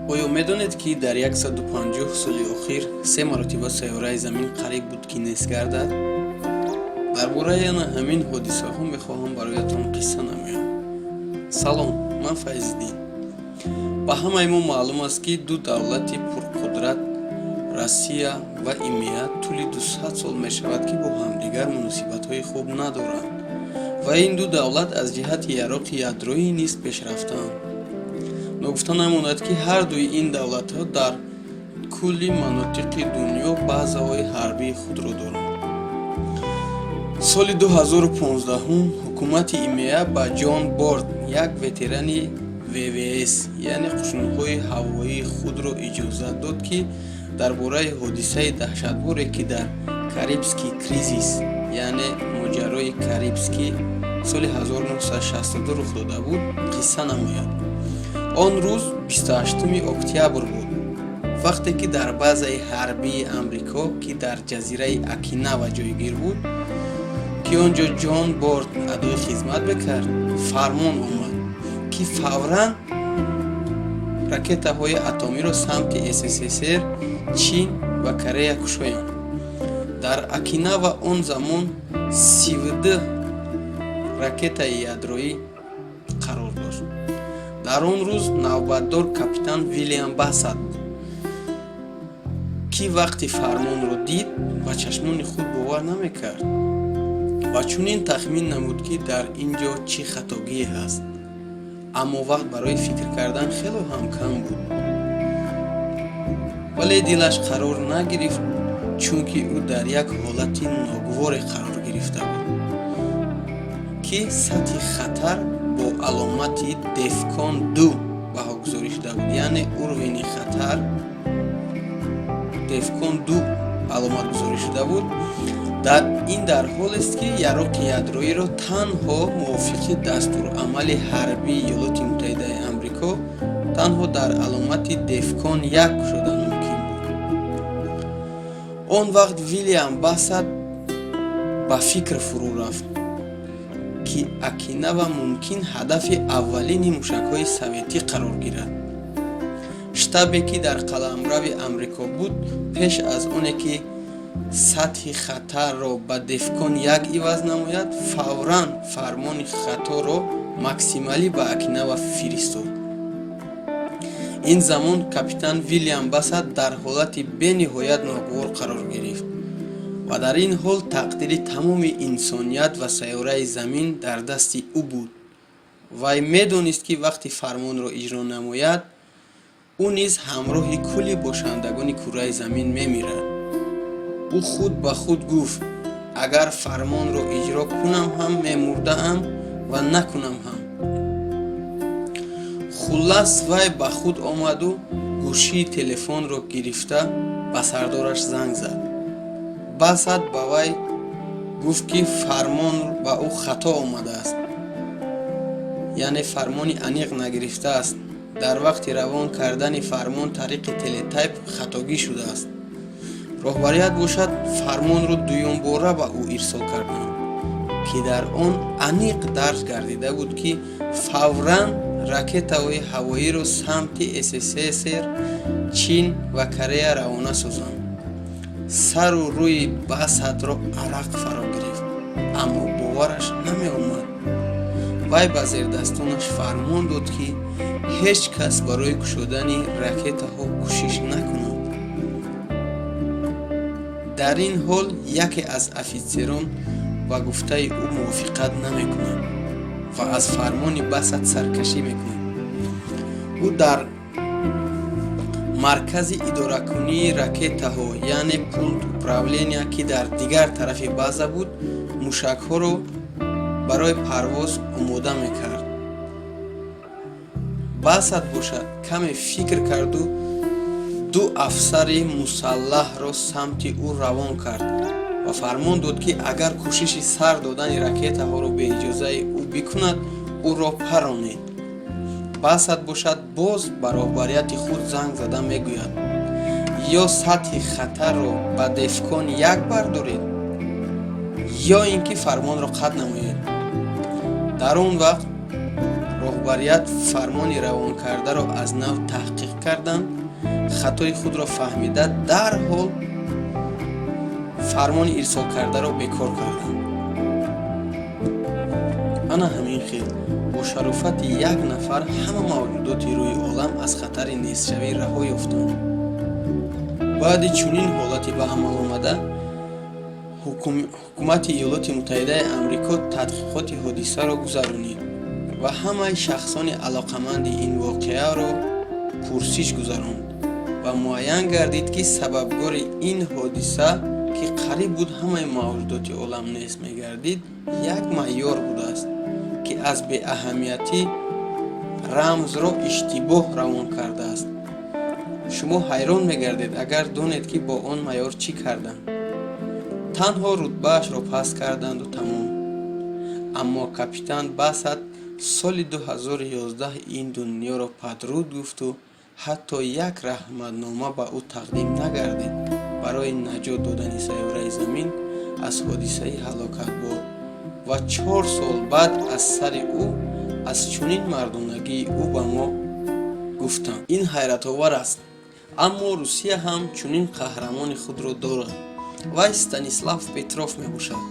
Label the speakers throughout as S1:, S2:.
S1: Оё медонед, ки дар 150 соли охир се маротиба сайёраи Замин қариб буд, ки нест гардад? Дар бораи ана ҳамин ҳодисаҳо мехоҳам бароятон қисса намоям. Салом, ман Файзиддин. Ба ҳамаи мо маълум аст, ки ду давлати пурқудрат, Россия ва ИМЕА, тӯли 200 сол мешавад, ки бо ҳамдигар муносибатҳои хуб надоранд ва ин ду давлат аз ҷиҳати яроқи ядроӣ низ пешрафтаанд. Ногуфта намонад, ки ҳар дуи ин давлатҳо дар кулли манотиқи дунё базаҳои ҳарбии худро доранд. Соли 2015 ҳукумати ИМЕА ба Ҷон Борд, як ветерани ВВС, яъне қушунҳои ҳавоии худро, иҷозат дод, ки дар бораи ҳодисаи даҳшатборе, ки дар Карибский кризис, яъне моҷарои Карибский, соли 1962 рух дода буд, қисса намояд. Он рӯз 28 октябр буд, вақте ки дар базаи ҳарбии Амрико, ки дар ҷазираи Окинава ҷойгир буд, ки он ҷо Ҷон Борд адои хизмат мекард, фармон омад, ки фавран ракетаҳои атомиро самти СССР, Чин ва Корея кушоянд. Дар Окинава он замон 32 ракетаи ядроӣ қарор дошт. Дар он рӯз навбатдор капитан Вилям Бассад буд, ки вақти фармонро дид, ба чашмони худ бовар намекард ва чунин тахмин намуд, ки дар ин ҷо чӣ хатогие ҳаст. Аммо вақт барои фикр кардан хело ҳам кам буд, вале дилаш қарор нагирифт, чунки ӯ дар як ҳолати ногуворе қарор гирифта буд, ки сатҳи хатар бо аломати Дефкон 2 баҳогузорӣ шуда буд, яъне уровень и хатар Дефкон 2 аломатгузорӣ шуда буд. Ин дар ҳолест, ки яроқи ядроиро танҳо мувофиқи дастурамали ҳарбии Иёлоти Муттаҳидаи Амрико танҳо дар аломати Дефкон 1 кушодан мумкин буд. Он вақт Вилям Бассад ба фикр фурӯ рафт, ки Окинава мумкин ҳадафи аввалини мушакҳои советӣ қарор гирад. Штабе, ки дар қаламрави Амрико буд, пеш аз оне ки сатҳи хатарро ба Дефкон 1 иваз намояд, фавран фармони хаторо максималӣ ба Окинава фиристод. Ин замон капитан Вилям Бассад дар ҳолати бениҳоят ногувор қарор гирифт ва дар ин ҳол тақдири тамоми инсоният ва сайёраи Замин дар дасти ӯ буд. Вай медонист, ки вақти фармонро иҷро намояд, ӯ низ ҳамроҳи кулли бошандагони кураи Замин мемирад. Ӯ худ ба худ гуфт: «Агар фармонро иҷро кунам ҳам, мемурдаам ва накунам ҳам». Хуллас, вай ба худ омаду гӯшии телефонро гирифта, ба сардораш занг зад. Бассад ба вай гуфт, ки фармон ба ӯ хато омадааст, яъне фармони аниқ нагирифтааст, дар вақти равон кардани фармон тариқи телетайп хатогӣ шудааст. Роҳбарият бошад, фармонро дуюмбора ба ӯ ирсол карданд, ки дар он аниқ дарҷ гардида буд, ки фавран ракетаҳои ҳавоиро самти СССР, Чин ва Корея равона созанд. Сару рӯи Бассадро арақ фаро гирифт, аммо бовараш намеомад. Вай ба зердастонаш фармон дод, ки ҳеҷ кас барои кушодани ракетаҳо кӯшиш накунад. Дар ин ҳол яке аз офитсерон ба гуфтаи ӯ мувофиқат намекунад ва аз фармони Бассад саркашӣ мекунад. Ӯ дар маркази идоракунии ракетаҳо, яъне пункт управления, ки дар дигар тарафи база буд, мушакҳоро барои парвоз омода мекард. Бассад бошад, каме фикр карду ду афсари мусаллаҳро самти ӯ равон кард ва фармон дод, ки агар кӯшиши сар додани ракетаҳоро беиҷозаи ӯ бикунад, ӯро паронед. Бассад бошад, боз ба роҳбарияти худ занг зада мегӯяд: «Ё сатҳи хатарро ба Дефкон 1 бардоред, ё ин ки фармонро қатъ намоед». Дар он вақт роҳбарият фармони равонкардаро аз нав таҳқиқ карданд, хатои худро фаҳмида, дарҳол фармони ирсолкардаро бекор карданд. Ана ҳамин хел бо шарофати як нафар ҳама мавҷудоти рӯи олам аз хатари нестшавӣ раҳо ёфтанд. Баъди чунин ҳолате ба амал омада, ҳукумати Иёлоти Муттаҳидаи Амрико тадқиқоти ҳодисаро гузаронид ва ҳамаи шахсони алоқаманди ин воқеаро пурсиш гузаронд ва муайян гардид, ки сабабгори ин ҳодиса, ки қариб буд ҳамаи мавҷудоти олам нест мегардид, як майёр будааст, ки аз беаҳамиятӣ рамзро иштибоҳ равон кардааст. Шумо ҳайрон мегардед, агар донед, ки бо он майёр чӣ карданд. Танҳо рутбаашро паст карданду тамом. Аммо капитан Басат соли 2011 ин дунёро падруд гуфту ҳатто як раҳматнома ба ӯ тақдим нагардид барои наҷот додани сайёраи Замин аз ҳодисаи ҳалокатбор ва 4 сол баъд аз сари ӯ аз чунин мардонагии ӯ ба мо гуфтанд. Ин ҳайратовар аст, аммо Русия ҳам чунин қаҳрамони худро дорад. Вай Станислав Петров мебошад.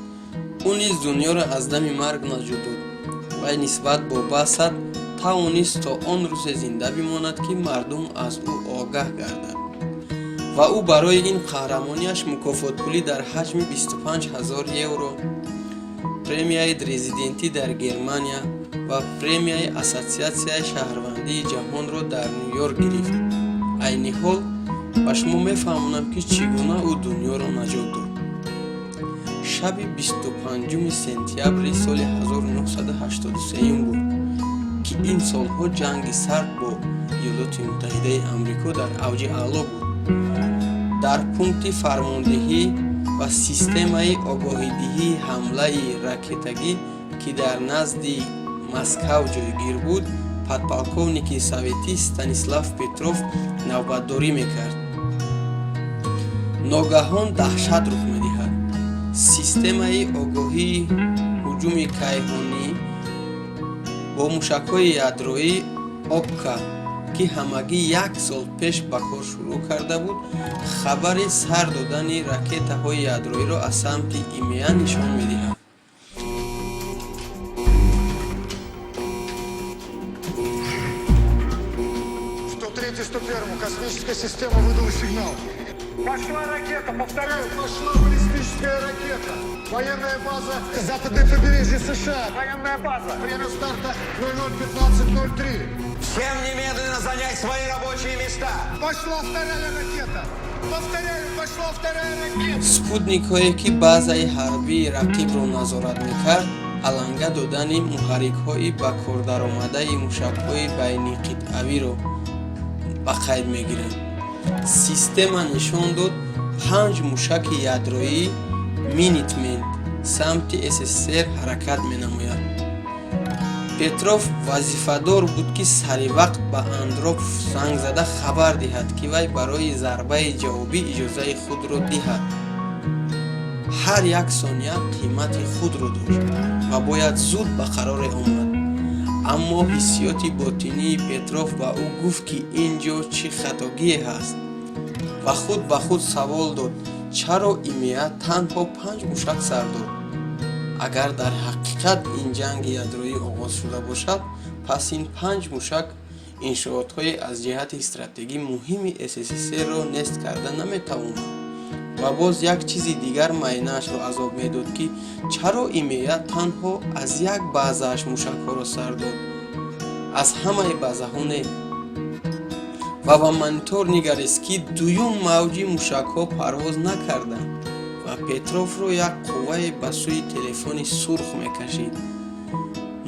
S1: Ӯ низ дунёро аз дами марг наҷот дод. Вай нисбат бо Басад тавонист то он рӯзе зинда бимонад, ки мардум аз ӯ огаҳ гардад, ва ӯ барои ин қаҳрамонияш мукофотпулӣ дар ҳаҷми 25 ҳазор евро, премияи резидентӣ дар Германия ва премияи Ассотсиатсияи шаҳрвандии ҷаҳонро дар Ню-Йорк гирифт. Айни ҳол ба шумо мефаҳмонам, ки чӣ гуна ӯ дунёро наҷот дод. Шаби 25 сентябри соли 1983 буд, ки ин солҳо Ҷанги Сард бо Иёлоти Муттаҳидаи Амрико дар авҷи аъло буд. Дар пункти фармондиҳӣ ва системаи огоҳидиҳии ҳамлаи ракетагӣ, ки дар назди Москав ҷойгир буд, подполковники советӣ Станислав Петров навбатдорӣ мекард. Ногаҳон даҳшат рух медиҳад. Системаи огоҳии ҳуҷуми кайҳонӣ бо мушакҳои ядроӣ «Окка», ки ҳамагӣ як сол пеш ба кор шурӯъ карда буд, хабари сар додани ракетаҳои ядроиро аз самти Имея нишон медиҳад.
S2: 103 101, космическая система выдала сигнал. Пошла ракета, повторяю, пошла баллистическая ракета. Военная база, западное побережье США. Военная база. Время старта 00:15:03.
S3: Всем немедленно занять свои рабочие места.
S2: Пошла вторая ракета. Повторяю, пошла вторая ракета.
S1: Спутникҳое, ки базаи ҳарбии рақибро назорат мекард, аланга додани муҳаррикҳои ба кор даромадаи мушакҳои байниқитъавиро ба қайд мегиранд. Система нишон дод, панҷ мушаки ядроии Минитмен самти СССР ҳаракат менамояд. Петров вазифадор буд, ки саривақт ба Андропов занг зада хабар диҳад, ки вай барои зарбаи ҷавобӣ иҷозаи худро диҳад. Ҳар як сония қимати худро дошт ва бояд зуд ба қароре омад. Аммо ҳиссиёти ботинии Петров ба ӯ гуфт, ки ин ҷо чӣ хатогие ҳаст, ва худ ба худ савол дод: чаро Имея танҳо панҷ мушак сар дод? Агар дар ҳақиқат ин ҷанги ядроӣ оғоз шуда бошад, пас ин панҷ мушак иншоотҳои аз ҷиҳати стратегӣ муҳими СССРро нест карда наметавонад. Ва боз як чизи дигар майнаашро азоб медод, ки чаро Имея танҳо аз як базааш мушакҳоро сар дод, аз ҳамаи базаҳо не? Ва ба монитор нигарист, ки дуюм мавҷи мушакҳо парвоз накарданд, ва Петровро як қуввае ба сӯи телефони сурх мекашид.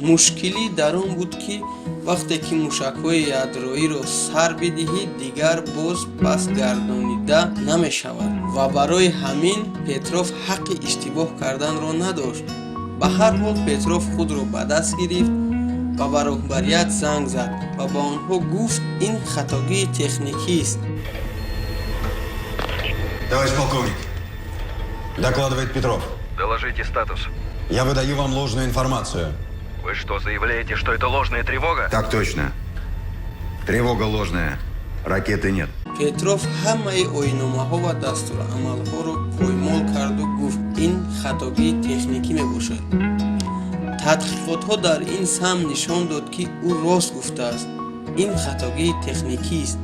S1: Мушкилӣ дар он буд, ки вақте ки мушакҳои ядроиро сар бидиҳӣ, дигар боз пас гардонида намешавад, ва барои ҳамин Петров ҳаққи иштибоҳ карданро надошт. Ба ҳар ҳол, Петров худро ба даст гирифт ва ба роҳбарият занг зад ва ба онҳо гуфт, ин хатогии техникист.
S3: Товарищ полковник, докладывает Петров.
S4: Доложите статус.
S3: Я выдаю вам ложную информацию.
S4: Вы что, заявляете, что это ложная тревога?
S3: Так точно. Тревога ложная. Ракеты нет.
S1: Петров ҳамаи оинномаҳо ва дастурамалҳоро поймол карду гуфт, ин хатогии техникӣ мебошад. Тадқиқотҳо дар ин самт нишон дод, ки ӯ рост гуфтааст. Ин хатогии техникист,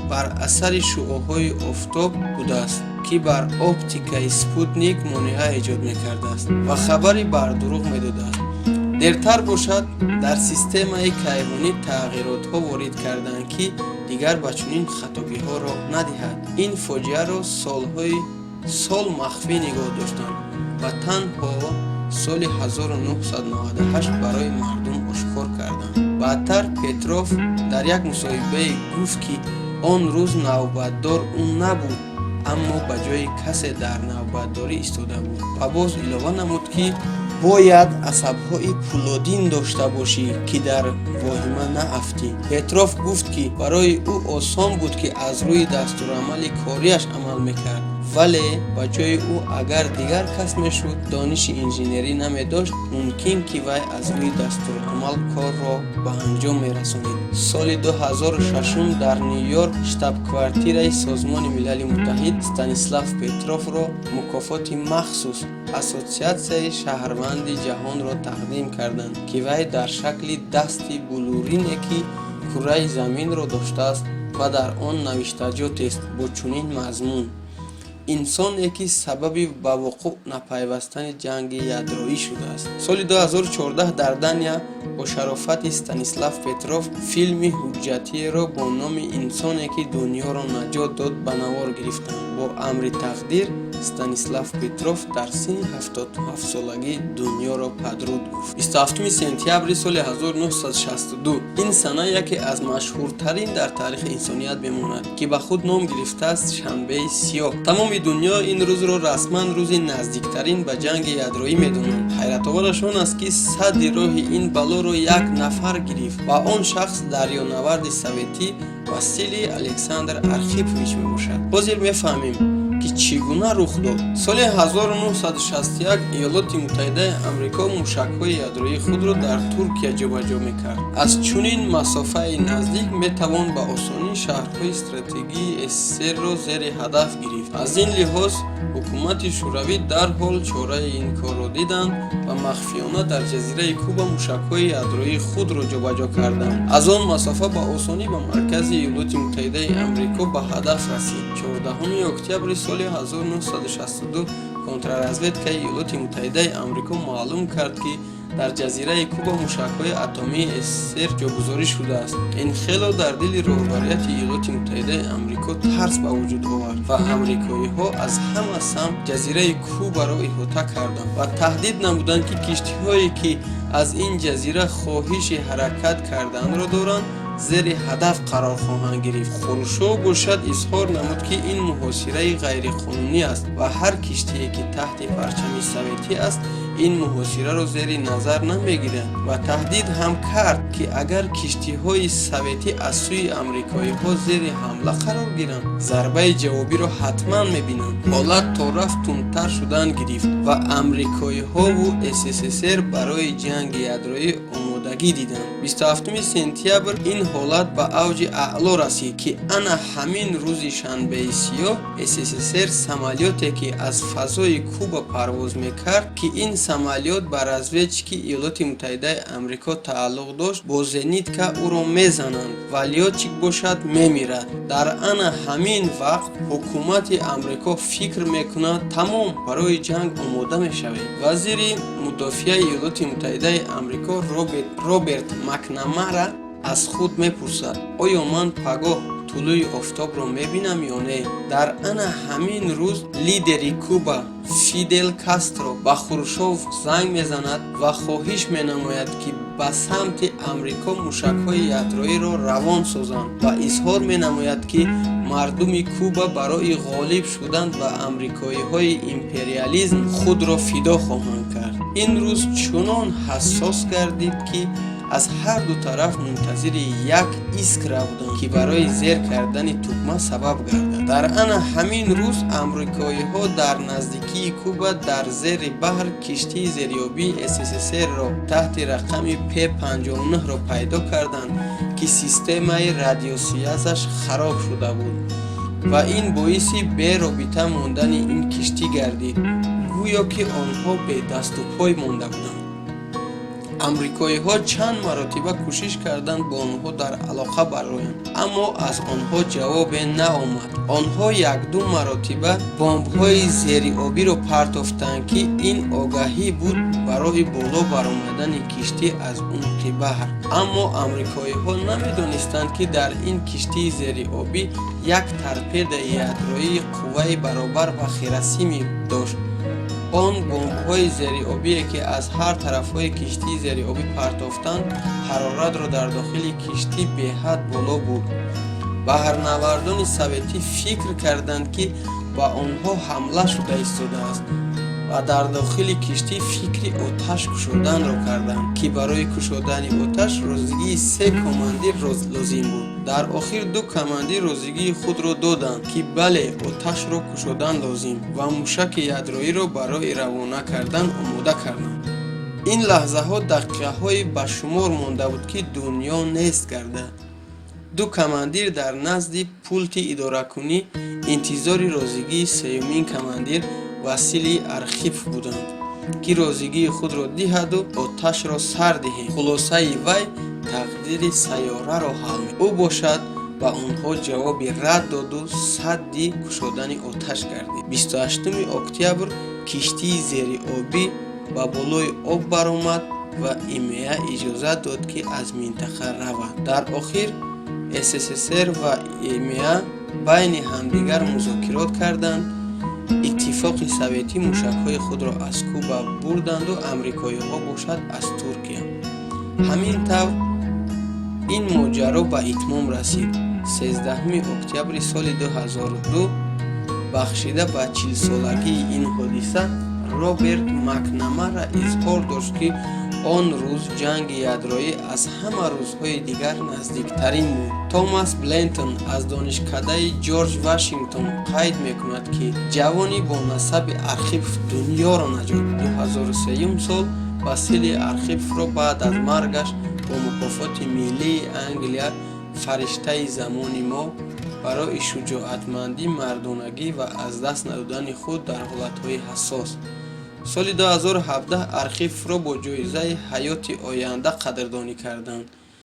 S1: бар асари шуоъҳои офтоб будааст, ки бар оптикаи спутник монеа эҷод мекардааст ва хабари бардурӯғ медодааст. Дертар бошад, дар системаи кайҳонӣ тағйиротҳо ворид карданд, ки дигар ба чунин хатогиҳо роҳ надиҳад. Ин фоҷиаро солҳои сол махфӣ нигоҳ доштанд ва танҳо соли 1998 барои мардум ошкор карданд. Баъдтар Петров дар як мусоҳибае гуфт, ки он рӯз навбатдор ӯ набуд, аммо ба ҷои касе дар навбатдорӣ истода буд ва боз илова намуд, ки бояд асабҳои пӯлодин дошта бошӣ, ки дар воҳима наафтӣ. Петров гуфт, ки барои ӯ осон буд, ки аз рӯи дастурамали кориаш амал мекард, вале ба ҷои ӯ агар дигар кас мешуд, дониши инженерӣ намедошт, мумкин ки вай аз рӯи дастурамал корро ба анҷом мерасонид. Соли 2006 дар Ню-Йорк штаб-квартираи Созмони Милали Муттаҳид Станислав Петровро мукофоти махсус Ассотсиатсияи шаҳрванди ҷаҳонро тақдим карданд, ки вай дар шакли дасти булурине, ки кураи заминро доштааст ва дар он навиштаҷотест бо чунин мазмун: «Инсоне, ки сабаби ба вуқӯъ напайвастани ҷанги ядроӣ шудааст». Соли 2014 дар Дания бо шарофати Станислав Петров филми ҳуҷҷатиеро бо номи «Инсоне, ки дунёро наҷот дод» ба навор гирифтанд. Бо амри тақдир Станислав Петров дар синни 77-солагӣ дунёро падруд гуфт. 27 сентябри соли 1962. Ин сана яке аз машҳуртарин дар таърихи инсоният мемонад, ки ба худ ном гирифтааст Шанбеи сиёҳ. Тамоми дунё ин рӯзро расман рӯзи наздиктарин ба ҷанги ядроӣ медонанд. Ҳайратовараш он аст, ки садди роҳи ин балоро як нафар гирифт ва он шахс дарёнаварди советӣ Василий Александр Архипович мебошад. Ҳозир мефаҳмем, ки чӣ гуна рух дод. Соли 1961 Иёлоти Муттаҳидаи Амрико мушакҳои ядроии худро дар Туркия ҷобаҷо мекард. Аз чунин масофаи наздик метавон ба осонӣ шаҳрҳои стратегии СССРро зери ҳадаф гирифт. Аз ин лиҳоз ҳукумати Шӯравӣ дарҳол чораи ин корро диданд ва махфиёна дар ҷазираи Куба мушакҳои ядроии худро ҷобаҷо карданд. Аз он масофа ба осонӣ ба маркази Иёлоти Муттаҳидаи Амрико ба ҳадаф расид. 14 октябри соли 1962 контрразведкаи Иёлоти Муттаҳидаи Амрико маълум кард, ки дар ҷазираи Куба мушакҳои атомии СССР ҷогузорӣ шудааст. Ин хело дар дили роҳбарияти Иёлоти Муттаҳидаи Амрико тарс ба вуҷуд овард ва амрикоиҳо аз ҳама самт ҷазираи Кубаро иҳота карданд ва таҳдид намуданд, ки киштиҳое, ки аз ин ҷазира хоҳиши ҳаракат карданро доранд, зери ҳадаф қарор хоҳанд гирифт. Хрушёв бошад, изҳор намуд, ки ин муҳосираи ғайриқонунӣ аст ва ҳар киштие, ки таҳти парчами советӣ аст, ин муҳосираро зери назар намегирад ва таҳдид ҳам кард, ки агар киштиҳои советӣ аз сӯи амрикоиҳо зери ҳамла қарор гиранд, зарбаи ҷавобиро ҳатман мебинанд. Ҳолат то рафт тундтар шудан гирифт ва амрикоиҳову СССР барои ҷанги ядроӣ омодагӣ диданд. 27 сентябр ин ҳолат ба авҷи аъло расид, ки ана ҳамин рӯзи шанбеи сиёҳ СССР самолёте, ки аз фазои Куба парвоз мекард, ки ин самолёт ба разведчики Иёлоти Муттаҳидаи Амрико тааллуқ дошт, бо зенитка ӯро мезананд ва лётчик бошад, мемирад. Дар ана ҳамин вақт ҳукумати Амрико фикр мекунад, тамом, барои ҷанг омода мешавем. Вазири мудофиаи Иёлоти Муттаҳидаи Амрико Роберт Макнамара аз худ мепурсад: «Оё ман пагоҳ тулӯи офтобро мебинам ё не?» Дар ана ҳамин рӯз лидери Куба Фидел Кастро ба Хрушёв занг мезанад ва хоҳиш менамояд, ки ба самти Амрико мушакҳои ядроиро равон созанд ва изҳор менамояд, ки мардуми Куба барои ғолиб шудан ба амрикоиҳои империализм худро фидо хоҳанд кард. Ин рӯз чунон ҳассос гардид, ки Аз ҳар ду тараф мунтазири як искра буданд, ки барои зер кардани тугма сабаб гардад. Дар ана ҳамин рӯз амрикоиҳо дар наздикии Куба дар зери баҳр киштии зериобии СССР-ро таҳти рақами П-59-ро пайдо карданд, ки системаи радиосвязаш хароб шуда буд ва ин боиси беробита мондани ин киштӣ гардид. Гӯё ки онҳо бедасту пой монда буданд. Амрикоиҳо чанд маротиба кӯшиш карданд бо онҳо дар алоқа бароянд, аммо аз онҳо ҷавобе наомад. Онҳо якду маротиба бомбҳои зериобиро партофтанд, ки ин огаҳӣ буд барои боло баромадани киштӣ аз умқи баҳр. Аммо амрикоиҳо намедонистанд, ки дар ин киштии зериобӣ як торпедаи ядроии қувваи баробар ба Хиросимӣ дошт. Он бомбҳои зериобие, ки аз ҳар тарафҳои киштии зериобӣ партофтанд, ҳароратро дар дохили киштӣ беҳад боло бурд. Баҳрнавардони советӣ фикр карданд, ки ба онҳо ҳамла шуда истодааст ва дар дохили киштӣ фикри оташ кушоданро карданд, ки барои кушодани оташ розигии се командир лозим буд. Дар охир ду командир розигии худро доданд, ки бале, оташро кушодан лозим, ва мушаки ядроиро барои равона кардан омода карданд. Ин лаҳзаҳо дақиқаҳои ба шумор монда буд, ки дунё нест гардад. Ду командир дар назди пулти идоракунӣ интизори розигии сеюмин командир Василий Архипов буданд, ки розигии худро диҳаду оташро сар диҳем. Хулосаи вай тақдири сайёраро ҳал. Ӯ бошад, ба онҳо ҷавоби рад доду садди кушодани оташ гардид. 28 октябр киштии зериобӣ ба болои об баромад ва ИМЕА иҷозат дод, ки аз минтақа равад. Дар охир СССР ва ИМЕА байни ҳамдигар музокирот карданд. Иттифоқи Советӣ мушакҳои худро аз Куба бурданду амрикоиҳо бошад, аз Туркия. Ҳамин тавр ин моҷаро ба итмом расид. 13 октябри соли 2002, бахшида ба 40-солагии ин ҳодиса, Роберт Макнамара изҳор дошт, ки он рӯз ҷанги ядроӣ аз ҳама рӯзҳои дигар наздиктарин буд. Томас Блентон аз Донишкадаи Ҷорҷ Вашингтон қайд мекунад, ки ҷавони бо насаби Архипов дунёро наҷот. 2003 сол Василий Архиповро баъд аз маргаш бо мукофоти миллии Англия «Фариштаи замони мо» барои шуҷоатмандӣ, мардонагӣ ва аз даст надодани худ дар ҳолатҳои ҳассос, соли 2017 Архиповро бо ҷоизаи ҳаёти оянда қадрдонӣ карданд.